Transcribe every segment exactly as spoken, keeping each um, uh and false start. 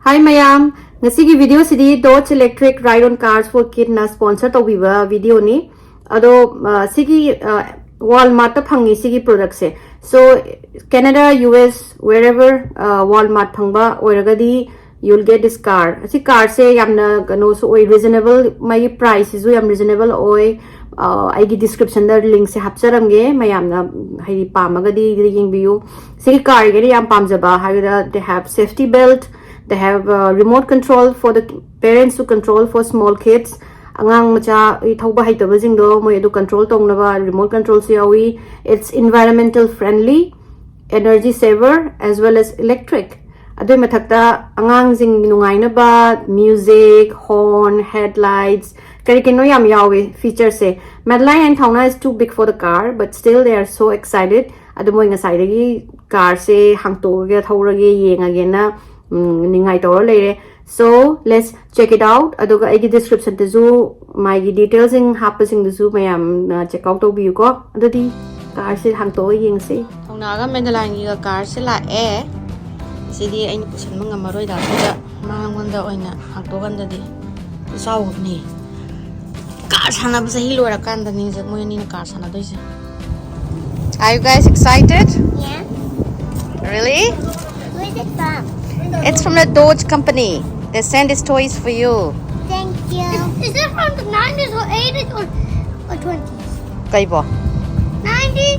Hi ꯃꯌꯥꯝ, ꯉꯁꯤꯒꯤ video CD Dodge Electric Ride on Cars for Kid ꯅ sponsor ꯇꯧꯕꯤꯕ video ꯅꯤ꯫ ꯑꯗꯣ, ꯑ, ꯁꯤꯒꯤ, ꯑ, Walmart ꯇ ꯐꯪꯉꯤ ꯁꯤꯒꯤ product ꯁꯦ꯫ So, Canada, U S, wherever, ꯑ, Walmart ꯐꯪꯕ ꯑꯣꯏꯔꯒꯗꯤ, you'll get this car. ꯑꯁꯤ car ꯁꯦ ꯌꯥꯝꯅ ꯀꯩꯅꯣꯁꯨ ꯑꯣꯏ, reasonable, ꯃꯥꯒꯤ price ꯁꯤꯁꯨ ꯌꯥꯝ reasonable ꯑꯣꯏ꯫ ꯑ, ꯑꯩꯒꯤ description ꯗ link ꯁꯦ ꯍꯥꯞꯆꯔꯝꯒꯦ, ꯃꯌꯥꯝꯅ, ꯍꯥꯏꯗꯤ, ꯄꯥꯝꯃꯒꯗꯤ ꯌꯦꯡꯕꯤꯌꯨ꯫ ꯁꯤꯒꯤ car ꯒꯤꯗꯤ ꯌꯥꯝ ꯄꯥꯝꯖꯕ ꯍꯥꯏꯕꯗ, they have safety belt, they have, uh, remote control for the parents to control for small kids. ꯑꯉꯥꯡ ꯃꯆꯥ ꯊꯧꯕ ꯍꯩꯇꯕꯁꯤꯡꯗꯣ ꯃꯣꯏ ꯑꯗꯨ control ꯇꯧꯅꯕ remote control ꯁꯨ ꯌꯥꯎꯏ꯫ It's environmental friendly, energy saver as well as electric. ꯑꯗꯨꯏ ꯃꯊꯛꯇ ꯑꯉꯥꯡꯁꯤꯡ ꯅꯨꯡꯉꯥꯏꯅꯕ music, horn, headlights, ꯀꯔꯤ ꯀꯩꯅꯣ ꯌꯥꯝ ꯌꯥꯎꯋꯦ feature say. Madeline and Thauna is too big for the car, but still they are so excited. ꯑꯗꯨ ꯃꯣꯏ ꯉꯁꯥꯏꯗꯒꯤ car ꯁꯦ ꯍꯥꯡꯇꯣꯛꯑꯒ ꯊꯧꯔꯒꯦ, ꯌꯦꯡꯉꯒꯦꯅ, ꯎꯝ, ꯅꯤꯡꯉꯥꯏ ꯇꯧꯔ ꯂꯩꯔꯦ꯫ So, let's check it out. ꯑꯗꯨꯒ ꯑꯩꯒꯤ description ꯗꯁꯨ ꯃꯥꯒꯤ details ꯁꯤꯡ ꯍꯥꯞꯄꯁꯤꯡꯗꯨꯁꯨ ꯃꯌꯥꯝꯅ check out ꯇꯧꯕꯤꯌꯨꯀꯣ꯫ ꯑꯗꯨꯗꯤ car ꯁꯦ ꯍꯥꯡꯇꯣꯛꯑ ꯌꯦꯡꯁꯤ꯫ ꯊꯧꯅꯥꯒ ꯃꯦꯗꯂꯥꯏꯟꯒꯤꯒ car ꯁꯦ ꯂꯥꯛꯑꯦ꯫ ꯁꯤꯗꯤ ꯑꯩꯅ ꯄꯨꯁꯟꯕ ꯉꯝꯃꯔꯣꯏꯗ, ꯁꯤꯗ ꯃꯉꯣꯟꯗ ꯑꯣꯏꯅ ꯍꯥꯡꯇꯣꯛꯍꯟꯗꯗꯤ꯫ ꯆꯥꯎꯕꯅꯤ꯫ Car ꯁꯥꯟꯅꯕ ꯆꯍꯤ ꯂꯣꯏꯔꯀꯥꯟꯗꯅꯤ ꯍꯧꯖꯤꯛ ꯃꯣꯏ ꯑꯅꯤꯅ car ꯁꯥꯟꯅꯗꯣꯏꯁꯦ꯫ Are you guys excited? Yeah. Really? Where is it from? It's from the Dodge company. They send these toys for you. Thank you. Is, is it from the nineties or eighties or, or twenties? ꯀꯩꯕꯣ? Ninety?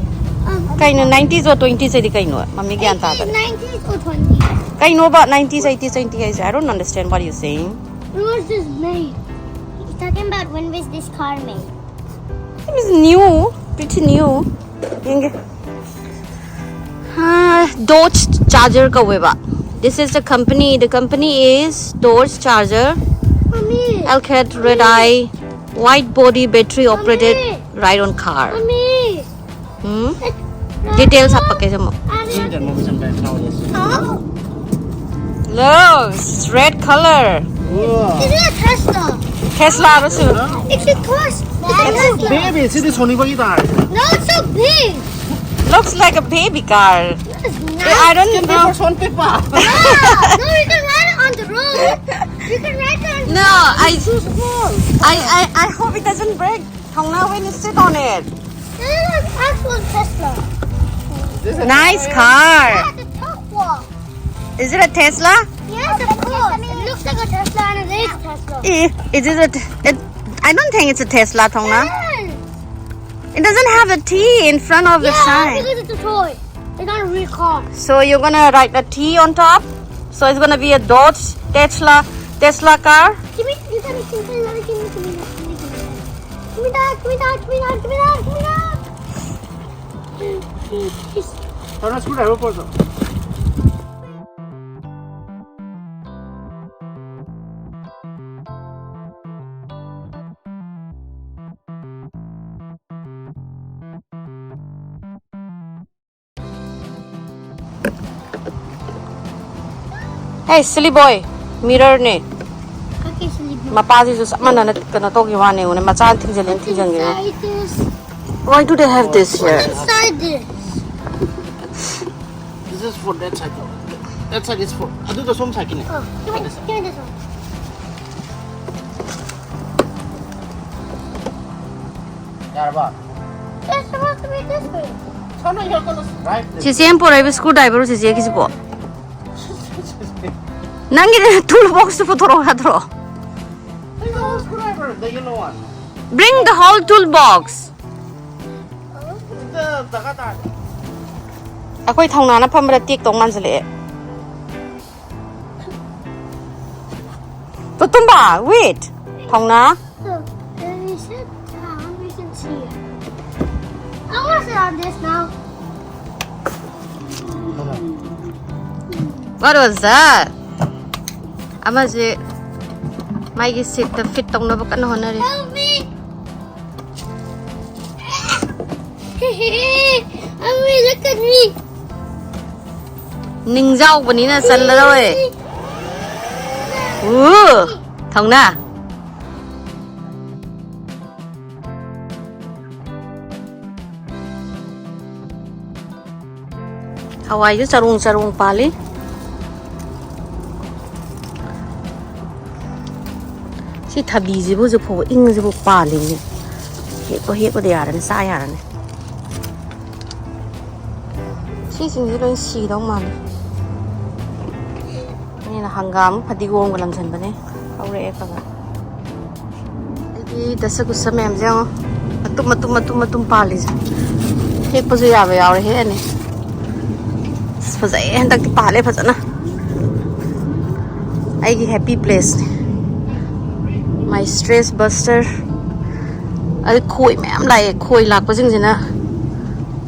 Um, ꯀꯩꯅꯣ, nineties or twenties ꯍꯥꯏꯗꯤ ꯀꯩꯅꯣ? ꯃꯃꯤ ꯒ꯭ꯌꯥꯟ ꯇꯥꯗꯔꯦ꯫ Nineties or twenties? ꯀꯩꯅꯣꯕ nineties, eighties, twenty ꯍꯥꯏꯁꯦ? I don't understand what you're saying. When was this made? He's talking about when was this car made? It is new, pretty new. ꯌꯦꯡꯒꯦ꯫ ꯍꯥ, Dodge Charger ꯀꯧꯋꯦꯕ꯫ This is the company. The company is Dodge Charger. Mommy. Alkyd Red Eye, wide body, battery operated, Mommy. Ride on car. Mommy. Hmm? Details ꯍꯥꯞꯄꯛꯀꯦ ꯁꯦ ꯑꯃꯨꯛ꯫ Look, it's red color. This is a Tesla. Tesla ꯔꯣ ꯁꯤꯕꯣ? It's a Tesla. Baby, ꯁꯤꯗꯤ ꯁꯣꯅꯤꯕꯒꯤ ꯇꯥꯔꯦ꯫ No, it's so big. Looks like a baby car. No, it's not. I don't know. ꯁꯣꯟ ꯄꯤꯛꯄ꯫ No, no, you can ride it on I, I, I hope it doesn't break. Thongna, when you sit on it. This is an actual Tesla. Nice car. Yeah, the top one. Is it a Tesla? Yes, of course. It looks like a Tesla and it is Tesla. Eh, it is a. T- it, I don't think it's a Tesla, Thongna. Yes. It doesn't have a T in front of the sign. Yeah, because it's a toy. It's not a real car. So you're gonna write a T on top. So it's gonna be a Dodge Tesla Tesla car. Give me, give me, give me, give me, give me, give me, give me, give me that, give me that, give me that, give me that, give me that. Ahora screwdriver puedo. Hey, silly boy, mirror ꯅꯦ꯫ Okay, silly boy. ꯃꯄꯥꯁꯤꯁꯨ ꯆꯞ ꯃꯥꯟꯅꯅ ꯀꯩꯅꯣ ꯇꯧꯈꯤ ꯋꯥꯅꯦ, ꯎꯅꯦ ꯃꯆꯥ ꯊꯤꯡꯖꯤꯜꯂꯦꯅ ꯊꯤꯡꯖꯤꯟꯈꯤꯕ꯫ Inside this. Why do they have this here? Inside this. This is for that side. That side is for. ꯑꯗꯨꯗꯣ ꯁꯣꯝ sideꯀꯤꯅꯦ꯫ Oh, give me, give me this one. ꯌꯥꯔꯕ? It's supposed to be this way. ꯆꯤꯆꯦ ꯑꯃ ꯄꯣꯔꯛꯏꯕ screwdriver ꯆꯤꯆꯦꯒꯤꯁꯤꯕꯣ? ꯅꯪꯒꯤ tool boxꯇꯨ ꯄꯨꯊꯣꯔꯛꯑꯣ ꯌꯥꯗ꯭ꯔꯣ? Bring the whole tool box. ꯑꯩꯈꯣꯏ ꯊꯧꯅꯥꯅ ꯐꯝꯕꯗ ꯇꯦꯛꯇꯧ ꯃꯥꯟꯁꯤꯜꯂꯛꯑꯦ꯫ ꯇꯣꯇꯨꯝꯕ, wait. ꯊꯧꯅꯥ꯫ Look, and he said, "Ah, we can see it." I want to sit on this now. What was that? ꯑꯃꯁꯦ ꯃꯥꯒꯤ seatꯇ fit ꯇꯧꯅꯕ ꯀꯟꯅ ꯍꯣꯠꯅꯔꯤ꯫ Help me! Mommy, look at me. ꯅꯤꯡꯖꯥꯎꯕꯅꯤꯅ ꯆꯜꯂꯔꯣꯏ꯫ ꯎ, ꯊꯧꯅꯥ꯫ ꯍꯋꯥꯏꯁꯨ ꯆꯔꯣꯡ ꯆꯔꯣꯡ ꯄꯥꯜꯂꯤ꯫ ꯁꯤ ꯊꯕꯤꯁꯤꯕꯨ ꯍꯧꯖꯤꯛ ꯐꯥꯎꯕ ꯏꯪꯉꯁꯤꯕꯨ ꯄꯥꯜꯂꯤꯅꯦ꯫ ꯍꯦꯛꯄ ꯍꯦꯛꯄꯗ ꯌꯥꯔꯅꯤ, ꯆꯥ ꯌꯥꯔꯅꯤ꯫ ꯁꯤꯁꯤꯡꯁꯤ ꯂꯣꯏ ꯁꯤꯗꯧ ꯃꯥꯜꯂꯦ꯫ ꯑꯩꯅ ꯍꯪꯒꯥꯝ ꯐꯗꯤꯒꯣꯝꯒ ꯂꯪꯁꯟꯕꯅꯦ꯫ ꯍꯧꯔꯛꯑꯦ ꯈꯔ ꯈꯔ꯫ ꯑꯩꯒꯤ ꯗꯁꯀꯨꯁ ꯃꯌꯥꯝꯁꯦ ꯌꯦꯡꯉꯣ꯫ ꯃꯇꯨꯝ, ꯃꯇꯨꯝ, ꯃꯇꯨꯝ, ꯃꯇꯨꯝ ꯄꯥꯜꯂꯤꯁꯦ꯫ ꯍꯦꯛꯄꯁꯨ ꯌꯥꯕ ꯌꯥꯎꯔꯦ, ꯍꯦꯛꯑꯅꯤ꯫ ꯑꯁ, ꯐꯖꯩꯌꯦ, ꯍꯟꯗꯛꯇꯤ ꯄꯥꯜꯂꯦ ꯐꯖꯅ꯫ ꯑꯩꯒꯤ happy placeꯅꯦ꯫ My stress buster꯫ ꯑꯗꯩ ꯈꯣꯏ ꯃꯌꯥꯝ ꯂꯥꯛꯑꯦ꯫ ꯈꯣꯏ ꯂꯥꯛꯄꯁꯤꯡꯁꯤꯅ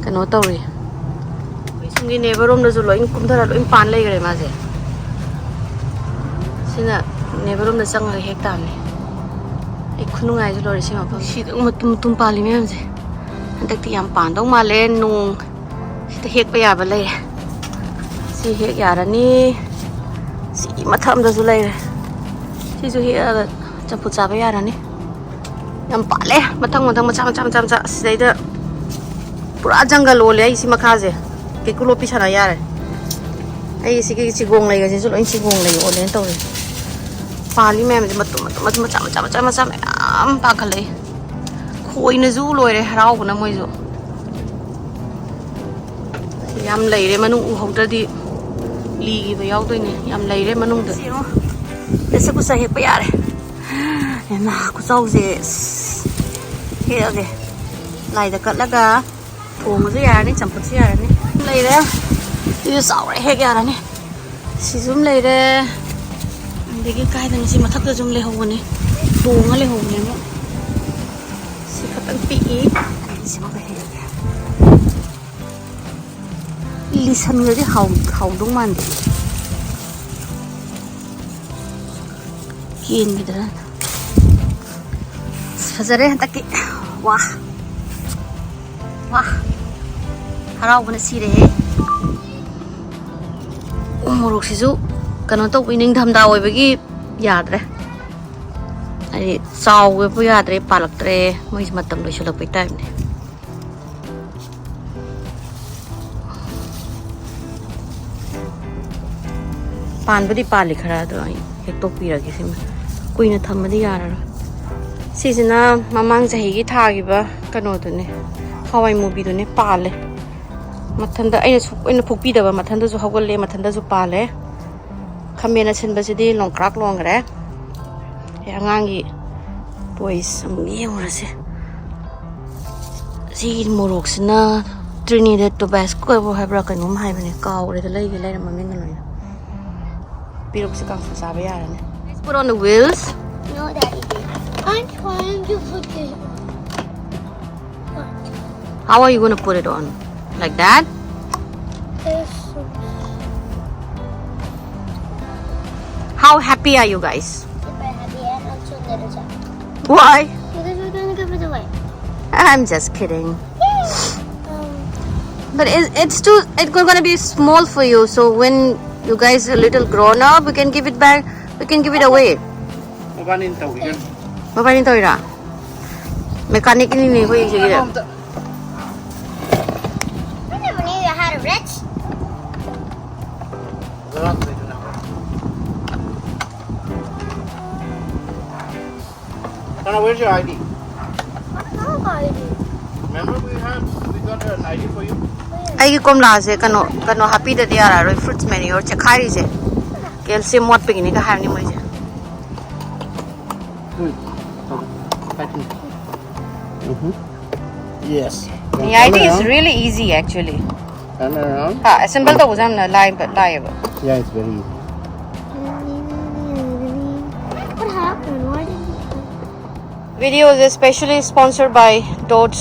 ꯀꯩꯅꯣ ꯇꯧꯔꯤ꯫ ꯑꯩꯈꯣꯏ ꯁꯣꯝꯒꯤ neighbour ꯔꯣꯝꯗꯁꯨ ꯂꯣꯏ ꯀꯨꯝꯊꯔ ꯂꯣꯏ ꯄꯥꯟ ꯂꯩꯈ꯭ꯔꯦ ꯃꯥꯁꯦ꯫ ꯁꯤꯅ neighbour ꯔꯣꯝꯗ ꯆꯪꯉꯒ ꯍꯦꯛ ꯇꯥꯕꯅꯤ꯫ ꯑꯩ ꯈꯨꯅꯨꯡꯉꯥꯏꯁꯨ ꯂꯣꯏꯔꯦ ꯁꯤ ꯃꯐꯝ꯫ ꯁꯤꯗ ꯃꯇꯨꯝ ꯃꯇꯨꯝ ꯄꯥꯜꯂꯤ ꯃꯌꯥꯝꯁꯦ꯫ ꯍꯟꯗꯛꯇꯤ ꯌꯥꯝ ꯄꯥꯟꯗꯧ ꯃꯥꯜꯂꯦ꯫ ꯅꯣꯡ ꯁꯤꯗ ꯍꯦꯛꯄ ꯌꯥꯕ ꯂꯩꯔꯦ꯫ ꯁꯤ ꯍꯦꯛ ꯌꯥꯔꯅꯤ꯫ ꯁꯤ ꯃꯊꯛ ꯑꯝꯗꯁꯨ ꯂꯩꯔꯦ꯫ ꯁꯤꯁꯨ ꯍꯦꯛꯑꯒ ꯆꯝꯐꯨꯠ ꯆꯥꯕ ꯌꯥꯔꯅꯤ꯫ ꯌꯥꯝ ꯄꯥꯜꯂꯦ꯫ ꯃꯊꯪ ꯃꯊꯪ ꯃꯆꯥ ꯃꯆꯥ ꯃꯆꯥ ꯃꯆꯥ꯫ ꯑꯁꯤꯗꯩꯗ ꯄꯨꯔꯥ ꯖꯪꯒꯜ ꯑꯣꯜꯂꯦ ꯑꯩ ꯁꯤ ꯃꯈꯥꯁꯦ꯫ ꯀꯦꯀꯨ ꯂꯣꯠꯄꯤ ꯁꯥꯟꯅ ꯌꯥꯔꯦ꯫ ꯑꯩ ꯁꯤꯒꯤ ꯆꯤꯒꯣꯡ ꯂꯩꯒꯁꯤꯁꯨ ꯂꯣꯏ ꯆꯤꯒꯣꯡ ꯂꯩ ꯑꯣꯜꯂꯦꯅ ꯇꯧꯔꯦ꯫ ꯄꯥꯜꯂꯤ ꯃꯌꯥꯝꯁꯦ ꯃꯇꯨꯝ ꯃꯇꯨꯝ ꯃꯇꯨꯝ ꯃꯆꯥ ꯃꯆꯥ ꯃꯆꯥ ꯃꯆꯥ ꯃꯌꯥꯝ ꯄꯥꯟꯈꯠꯂꯛꯏ꯫ ꯈꯣꯏꯅꯁꯨ ꯂꯣꯏꯔꯦ ꯍꯔꯥꯎꯕꯅ ꯃꯣꯏꯁꯨ꯫ ꯌꯥꯝ ꯂꯩꯔꯦ ꯃꯅꯨꯡ ꯎꯍꯧꯗ꯭ꯔꯗꯤ ꯂꯤꯈꯤꯕ ꯌꯥꯎꯗꯣꯏꯅꯦ꯫ ꯌꯥꯝ ꯂꯩꯔꯦ ꯃꯅꯨꯡꯗ꯫ ꯌꯦꯡꯉꯣ꯫ ꯗꯁꯀꯨꯁ ꯍꯦꯛꯄ ꯌꯥꯔꯦ꯫ ꯍꯦꯃꯥ, ꯈꯨꯆꯥꯎꯁꯦ꯫ ꯑꯁ꯫ ꯍꯦꯛꯑꯒꯦ꯫ ꯂꯥꯏꯗ ꯀꯠꯂꯒ ꯊꯣꯡꯕꯁꯨ ꯌꯥꯔꯅꯤ, ꯆꯝꯐꯨꯠꯁꯨ ꯌꯥꯔꯅꯤ꯫ ꯂꯩꯔꯦ꯫ ꯁꯤꯁꯨ ꯆꯥꯎꯔꯦ, ꯍꯦꯛ ꯌꯥꯔꯅꯤ꯫ ꯁꯤꯁꯨ ꯑꯃ ꯂꯩꯔꯦ꯫ ꯑꯗꯒꯤ ꯀꯥꯏꯗꯅꯣ ꯁꯤ ꯃꯊꯛꯇꯁꯨ ꯑꯃ ꯂꯩꯍꯧꯕꯅꯦ꯫ ꯇꯣꯡꯉ ꯂꯩꯍꯧꯕꯅꯦ ꯑꯃ꯫ ꯁꯤ ꯈꯛꯇꯪ ꯄꯤꯛꯏ꯫ ꯁꯤꯃꯒ ꯍꯦꯛꯑꯒꯦ꯫ ꯂꯤꯁꯟꯈ꯭ꯔꯗꯤ ꯍꯥꯎ-, ꯍꯥꯎꯗꯧ ꯃꯥꯟꯗꯦ꯫ ꯀꯦꯟꯈꯤꯗ꯭ꯔꯥ? ꯑꯁ, ꯐꯖꯔꯦ ꯍꯟꯗꯛꯇꯤ꯫ ꯋꯥ꯫ ꯋꯥ꯫ ꯍꯔꯥꯎꯕꯅ ꯁꯤꯔꯦꯍꯦ꯫ ꯎ ꯃꯣꯔꯣꯛꯁꯤꯁꯨ ꯀꯩꯅꯣ ꯇꯧꯕ, ꯅꯤꯡꯊꯝꯊꯥ ꯑꯣꯏꯕꯒꯤ ꯌꯥꯗ꯭ꯔꯦ꯫ ꯍꯥꯏꯗꯤ ꯆꯥꯎꯕꯕꯨ ꯌꯥꯗ꯭ꯔꯦ, ꯄꯥꯜꯂꯛꯇ꯭ꯔꯦ꯫ ꯃꯣꯏꯁꯦ ꯃꯇꯝ ꯂꯣꯏꯁꯤꯜꯂꯛꯄꯩ ꯇꯥꯏꯞꯅꯦ꯫ ꯄꯥꯟꯕꯨꯗꯤ ꯄꯥꯜꯂꯤ ꯈꯔ, ꯑꯗꯣ ꯑꯩ ꯍꯦꯛꯇꯣꯛꯄꯤꯔꯒꯦ ꯁꯤꯃ꯫ ꯀꯨꯏꯅ ꯊꯝꯕꯗꯤ ꯌꯥꯔꯔꯣꯏ꯫ ꯁꯤꯁꯤꯅ ꯃꯃꯥꯡ ꯆꯍꯤꯒꯤ ꯊꯥꯈꯤꯕ ꯀꯩꯅꯣꯗꯨꯅꯦ, ꯍꯋꯥꯏ ꯃꯨꯕꯤꯗꯨꯅꯦ, ꯄꯥꯜꯂꯦ꯫ ꯃꯊꯟꯇ ꯑꯩꯅ ꯁꯨ-, ꯑꯩꯅ ꯐꯨꯛꯄꯤꯗꯕ, ꯃꯊꯟꯇꯁꯨ ꯍꯧꯒꯠꯂꯦ, ꯃꯊꯟꯇꯁꯨ ꯄꯥꯜꯂꯦ꯫ ꯈꯥꯃꯦꯟ ꯑꯁꯤꯟꯕꯁꯤꯗꯤ ꯂꯣꯡꯀ꯭ꯔꯥꯛ ꯂꯣꯡꯈ꯭ꯔꯦ꯫ ꯑꯦ, ꯑꯉꯥꯡꯒꯤ ꯇꯣꯏꯁ ꯑꯃꯨꯛ ꯌꯦꯡꯉꯨꯔꯁꯦ꯫ ꯁꯤꯒꯤ ꯃꯣꯔꯣꯛꯁꯤꯅ Trinidad Tobasco ꯍꯥꯏꯕ꯭ꯔꯥ ꯀꯩꯅꯣꯝ ꯍꯥꯏꯕꯅꯦ, ꯀꯥꯎꯔꯦꯗ, ꯂꯩꯒꯦ ꯂꯩꯔ ꯃꯃꯤꯡꯒ ꯂꯣꯏꯅ꯫ ꯄꯤꯔꯨꯛꯁꯦ ꯀꯥꯡꯁꯨ ꯆꯥꯕ ꯌꯥꯔꯅꯤ꯫ Let's put on the wheels. No, Daddy. I'm trying to put this on. How are you gonna put it on? Like that? This. How happy are you guys? Super happy and also nervous. Why? Because we're gonna give it away. I'm just kidding. Um, But it, it's too, it's gonna be small for you. So when you guys are little grown up, we can give it back. We can give it away. ꯃꯕꯥꯅꯤꯅ ꯇꯧꯈꯤꯒꯅꯤ꯫ ꯃꯕꯥꯅꯤ ꯇꯧꯔꯤꯔꯥ? Mechanic ꯅꯤꯅꯦ ꯑꯩꯈꯣꯏ ꯁꯤꯒꯤ꯫ I never knew you had a wrench. Donna, where's your I D? What kind of I D? Remember we had, we got an I D for you? ꯑꯩꯒꯤ ꯀꯣꯝꯂꯥꯁꯦ ꯀꯩꯅꯣ, ꯀꯩꯅꯣ ꯍꯥꯞꯄꯤꯗꯗꯤ ꯌꯥꯔꯔꯣꯏ, fruits manure ꯆꯦꯈꯥꯏꯔꯤꯁꯦ꯫ Calcium ꯋꯥꯠꯄꯒꯤꯅꯤꯒ ꯍꯥꯏꯕꯅꯤ ꯃꯣꯏꯁꯦ꯫ Good. I think. Mm-hmm. Yes. Yeah, I think it's really easy actually. Turn around. ꯍꯥ, assemble ꯇꯧꯕꯁꯦ ꯌꯥꯝꯅ ꯂꯥꯏꯕ, ꯂꯥꯏꯌꯦꯕ꯫ Yeah, it's very easy. What happened? Why did you? Video is especially sponsored by Dodge.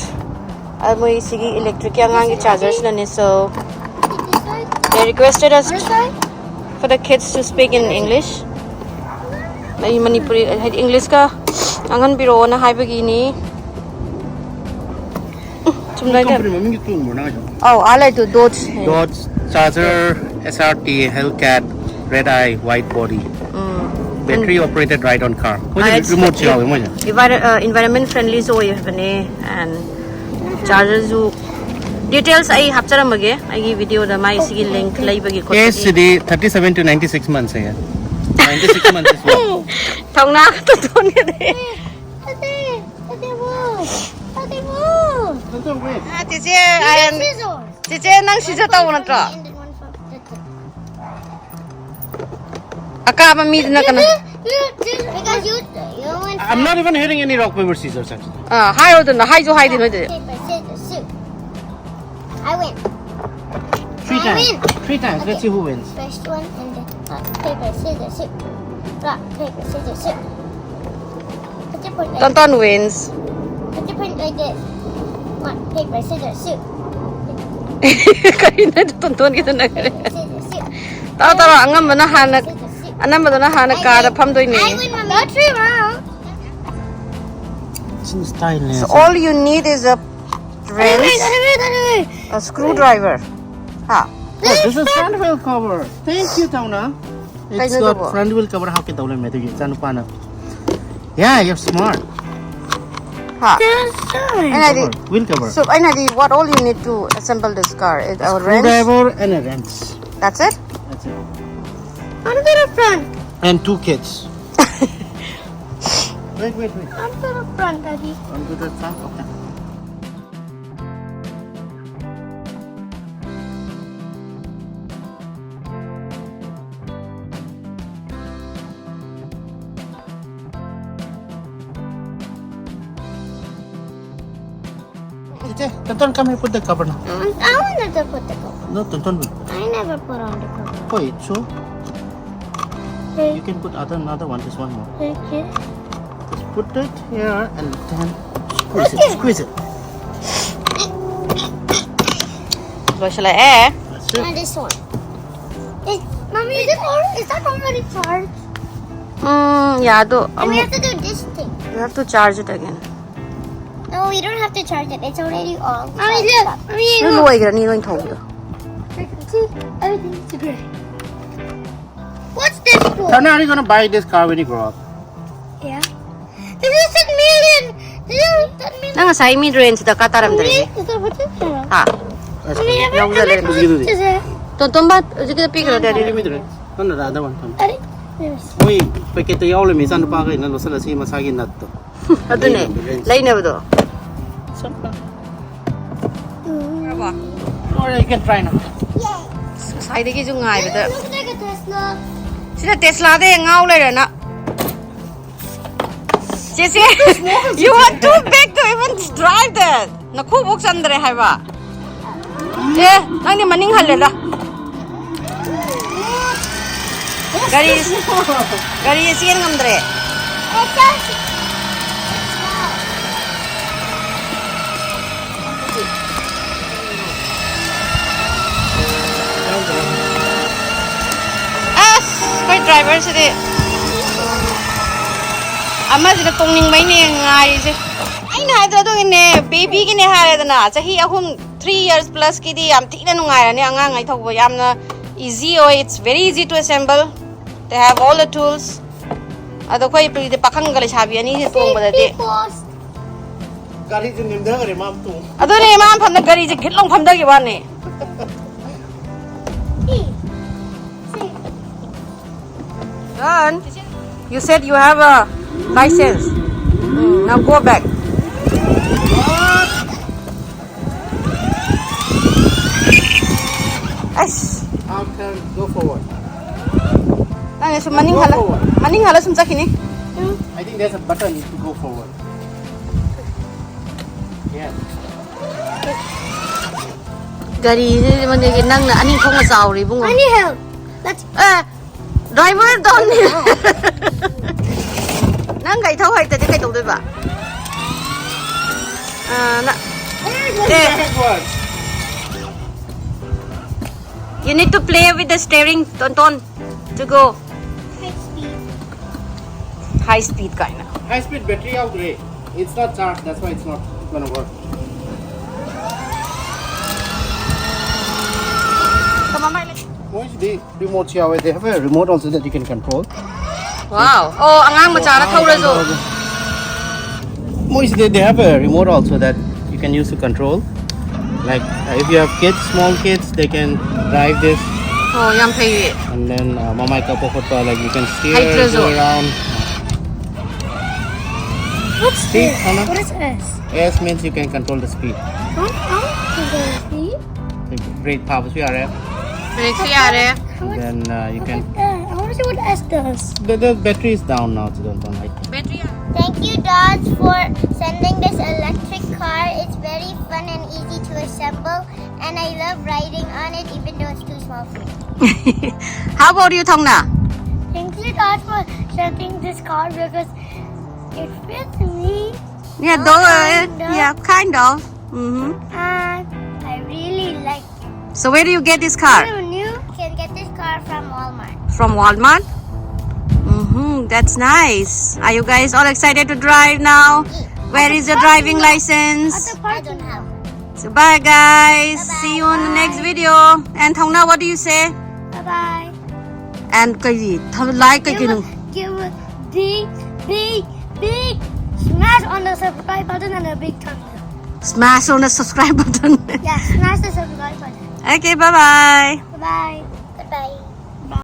ꯑ, ꯃꯣꯏ ꯁꯤꯒꯤ electric ꯀꯤ ꯑꯉꯥꯡꯒꯤ charger ꯁꯤꯅꯅꯦ, so they requested us for the kids to speak in English. ꯑꯩ ꯃꯅꯤꯄꯨꯔꯤ, ꯍꯥꯏꯗꯤ English ꯀ ꯉꯥꯡꯍꯟꯕꯤꯔꯛꯑꯣꯅ ꯍꯥꯏꯕꯒꯤꯅꯤ꯫ ꯎꯝ, ꯆꯨꯝꯅ Company ꯃꯃꯤꯡꯗꯤ ꯇꯣꯡꯕ꯭ꯔꯣ ꯅꯪ ꯍꯥꯏꯁꯦ? ꯑꯧ, ꯑꯥ ꯂꯩꯇꯣ, Dodge. Dodge Charger S R T Hellcat Red Eye White Body. Um. Battery operated ride on car. Ah, ꯃꯣꯏꯁꯦ it's- remote ꯁꯨ ꯌꯥꯎꯋꯦ ꯃꯣꯏꯁꯦ꯫ Envir-, uh, environment friendly ꯁꯨ ꯑꯣꯏꯕꯅꯦ, and charger ꯁꯨ꯫ Details ꯑꯩ ꯍꯥꯞꯆꯔꯝꯃꯒꯦ ꯑꯩꯒꯤ video ꯗ, ꯃꯥꯏ ꯁꯤꯒꯤ link ꯂꯩꯕꯒꯤ Age ꯈꯣꯠꯄꯒꯤ꯫ ꯁꯤꯗꯤ thirty seven to ninety six months say. Ninety-six months is what? ꯊꯧꯅꯥ ꯈꯛꯇ ꯊꯣꯟꯒꯅꯤ꯫ Ate, ate, wo. Ate, wo. Don't wait. ꯆꯤꯆꯦ ꯑꯥꯌꯟ, Scissors. ꯆꯤꯆꯦ ꯅꯪ ꯁꯤꯁꯨ ꯇꯧꯕ ꯅꯠꯇ꯭ꯔꯣ? And then one for the ꯑꯀꯥꯕ ꯃꯤꯗꯨꯅ ꯀꯅꯥ? Because you, you went I'm not even hitting any rock, paper, scissors, actually. ꯑꯥ, ꯍꯥꯏꯔꯣꯗꯅ, ꯍꯥꯏꯁꯨ ꯍꯥꯏꯗꯦ ꯅꯣꯏꯗꯤ꯫ Paper, scissors, shoot. I win. Three I times. Win. Three times. Let's see who wins. First one and then rock, paper, scissors, shoot. Rock, paper, scissors, shoot. Put your point like Tonton wins. Put your point like this. Rock, paper, scissors, shoot. ꯀꯔꯤꯅꯣ ꯇꯣꯟꯇꯣꯟꯒꯤꯗꯨꯅ ꯀꯔꯤ? Scissors, shoot. ꯇꯧꯔꯣ ꯇꯧꯔꯣ, ꯑꯉꯝꯕꯅ ꯍꯥꯟꯅ, Scissors, shoot. ꯑꯅꯝꯕꯗꯨꯅ ꯍꯥꯟꯅ ꯀꯥꯗ ꯐꯝꯗꯣꯏꯅꯦ꯫ I win, Mommy. Not three rounds. It's in style, So all you need is a wrench, a screwdriver. ꯍꯥ? Oh, this is front wheel cover. Thank you, Tauna. It's Kainutubo. Got front wheel cover. ꯍꯥꯞꯀꯦ ꯇꯧ ꯂꯩꯔꯝꯃꯦ ꯑꯗꯨꯒꯤ ꯏꯆꯥꯅꯨꯄꯥꯅ. Yeah, you're smart. ꯍꯥ? That's fine. ꯑꯩꯅ ꯍꯥꯏꯗꯤ, Wheel cover. So ꯑꯩꯅ ꯍꯥꯏꯗꯤ, what all you need to assemble this car is a wrench. Screwdriver and a wrench. That's it? That's it. I'm gonna front. And two kids. Wait, wait, wait. I'm gonna front, Daddy. Onto the front. Okay. Tete, Tonton, come here, put the cover now. I want- I wanted to put the cover. No, Tonton will. I never put on the cover. Oh, it's so. You Okay. Can put other another one. This one more. Okay. Just put it here and then squeeze it. Squeeze it. ꯂꯣꯏꯁꯤꯜꯂꯛꯑꯦ꯫ That's it. And this one. Is, Mommy, is, it al- is that already charged? ꯎꯝ, ꯌꯥꯗꯣ And we ꯑꯃꯨꯛ have to do this thing. You have to charge it again. No, we don't have to charge it. It's already all. Mommy, look. Mommy, ꯂꯣꯏ ꯂꯣꯏꯈ꯭ꯔꯅꯤ ꯅꯣꯏ ꯊꯧꯕꯗꯣ꯫ See, everything's gray. What's this for? Tana, are you gonna buy this car when you grow up? Yeah. This is six million. This is ten million. ꯅꯪ ꯉꯁꯥꯏ mid range ꯗꯔꯀꯥꯔ ꯇꯥꯔꯝꯗ꯭ꯔꯦꯅꯦ꯫ Is that what you said? ꯍꯥ? Mommy, ever Love the ever red. Look at this. Is it? ꯇꯣꯟꯇꯣꯝꯕ, ꯍꯧꯖꯤꯛꯀꯤꯗ ꯄꯤꯈ꯭ꯔꯣ, daddy꯫ Give me the red. No, no, the other one. Come. Daddy, ꯃꯣꯏ ꯄꯦꯀꯦꯠꯇ ꯌꯥꯎꯔꯝꯃꯤ ꯏꯆꯥꯅꯨꯄꯥꯈꯩꯅ ꯂꯣꯠꯁꯤꯜꯂ ꯁꯤ ꯃꯁꯥꯒꯤ ꯅꯠꯇꯣ꯫ ꯑꯗꯨꯅꯦ, ꯂꯩꯅꯕꯗꯣ꯫ Or you can try now. ꯉꯁꯥꯏꯗꯒꯤꯁꯨ ꯉꯥꯏꯕꯗ꯫ Look at the Tesla. ꯁꯤꯗ ꯇꯦꯁꯂꯥꯗ ꯍꯦꯛ ꯉꯥꯎ ꯂꯩꯔꯦꯅ꯫ ꯆꯦꯆꯦ, you are too big to even drive that. ꯅꯈꯨꯕꯣꯛ ꯆꯟꯗ꯭ꯔꯦ ꯍꯥꯏꯕ꯫ ꯑꯦ, ꯅꯪꯗꯤ ꯃꯅꯤꯡ ꯍꯜꯂꯦꯗ꯫ ꯒꯥꯔꯤ, ꯒꯥꯔꯤ ꯆꯦꯟ ꯉꯝꯗ꯭ꯔꯦ꯫ ꯑꯁ, ꯑꯩꯈꯣꯏ ꯗ꯭ꯔꯥꯏꯚꯔꯁꯤꯗꯤ ꯑꯃꯁꯤꯅ ꯇꯣꯡꯅꯤꯡꯕꯩꯅꯦ ꯉꯥꯏꯔꯤꯁꯦ꯫ ꯑꯩꯅ ꯍꯥꯏꯗ꯭ꯔꯣ ꯑꯗꯨꯒꯤꯅꯦ, ꯕꯦꯕꯤꯒꯤꯅꯦ ꯍꯥꯏꯔꯦꯗꯅ, ꯆꯍꯤ ꯑꯍꯨꯝ, three years plus ꯀꯤꯗꯤ ꯌꯥꯝ ꯊꯤꯅ ꯅꯨꯡꯉꯥꯏꯔꯅꯤ ꯑꯉꯥꯡꯉꯩ ꯊꯧꯕ, ꯌꯥꯝꯅ easy ꯑꯣꯏ, it's very easy to assemble, they have all the tools꯫ ꯑꯗꯣ ꯑꯩꯈꯣꯏ ꯄꯥꯈꯪꯒ ꯂꯩꯁꯥꯕꯤ ꯑꯅꯤꯁꯦ ꯇꯣꯡꯕꯗꯗꯤ ꯒꯥꯔꯤꯁꯦ ꯅꯦꯝꯊꯈ꯭ꯔꯦ ꯃꯥ ꯇꯣꯡ꯫ ꯑꯗꯨꯅꯦ ꯃꯥ ꯐꯝꯅ ꯒꯥꯔꯤꯁꯦ ꯒꯤꯠ ꯂꯥꯎ ꯐꯝꯊꯈꯤꯕ ꯋꯥꯅꯦ꯫ Done. You said you have a license. Mm, now go back. ꯑꯁ꯫ Half turn, go forward. ꯅꯪ ꯁꯨꯝ ꯃꯅꯤꯡ ꯍꯜꯂ, ꯃꯅꯤꯡ ꯍꯜꯂ ꯁꯨꯝ ꯆꯠꯈꯤꯅꯤ꯫ I think there's a button to go forward. Yeah. ꯒꯥꯔꯤꯁꯤ ꯃꯅꯤꯡꯒꯤ ꯅꯪꯅ ꯑꯅꯤ ꯊꯣꯛꯅ ꯆꯥꯎꯔꯤ Ibungo. I need help. Let's uh, driver ꯗꯣꯟ꯫ ꯅꯪ ꯒꯥꯔꯤ ꯊꯧ ꯍꯩꯇꯗꯤ ꯀꯩꯗꯧꯗꯣꯏꯕ? ꯑ, ꯅ-, Very good. A. Very good. You need to play with the steering, Tonton, to go. High speed. High speed ꯀꯥꯏꯅ꯫ High speed battery ꯌꯥꯎꯗ꯭ꯔꯦ꯫ It's not charged, that's why it's not gonna work. ꯃꯣꯏꯁꯤꯗꯤ remote ꯁꯨ ꯌꯥꯎꯋꯦ꯫ They have a remote also that you can control. Wow. ꯑꯣ, ꯑꯉꯥꯡ ꯃꯆꯥꯅ ꯊꯧꯔꯁꯨ꯫ ꯃꯣꯏꯁꯤꯗꯤ they have a remote also that you can use to control. Like, uh, if you have kids, small kids, they can drive this. ꯑꯣ, ꯌꯥꯝ ꯐꯩꯌꯦ꯫ And then uh, Mamai Kapo Kota, like you can steer Hydrozo. Go around. What's See, this? Anna? What is S? S means you can control the speed. How how to go speed? Brake power, we are. Brake free आ रहे हैं. How much? Then uh, you How can. About that? I want to see what S does. The, the battery is down now, so don't, don't like. Battery. Thank you, Dodge, for sending this electric car. It's very fun and easy to assemble, and I love riding on it even though it's too small for me. How about you, Thongna? Thank you, Dodge, for sending this car because it fits me Yeah, though, uh, Kinda. yeah, kind of. Mm-hmm. and I really like it. So where do you get this car? New You can get this car from Walmart. From Walmart? Mm-hmm. That's nice. Are you guys all excited to drive now? Where is your driving license? At the I parking don't have. So bye guys. See you on the next video. And Thongna, what do you say? Bye bye. And ꯀꯩ ꯊ- like ꯀꯩ Give ꯀꯩꯅꯣ? A, give a big, big, big smash on the subscribe button and a big thumbs up. Smash on the subscribe button. Yeah, smash the subscribe button. Okay, bye bye. Bye bye.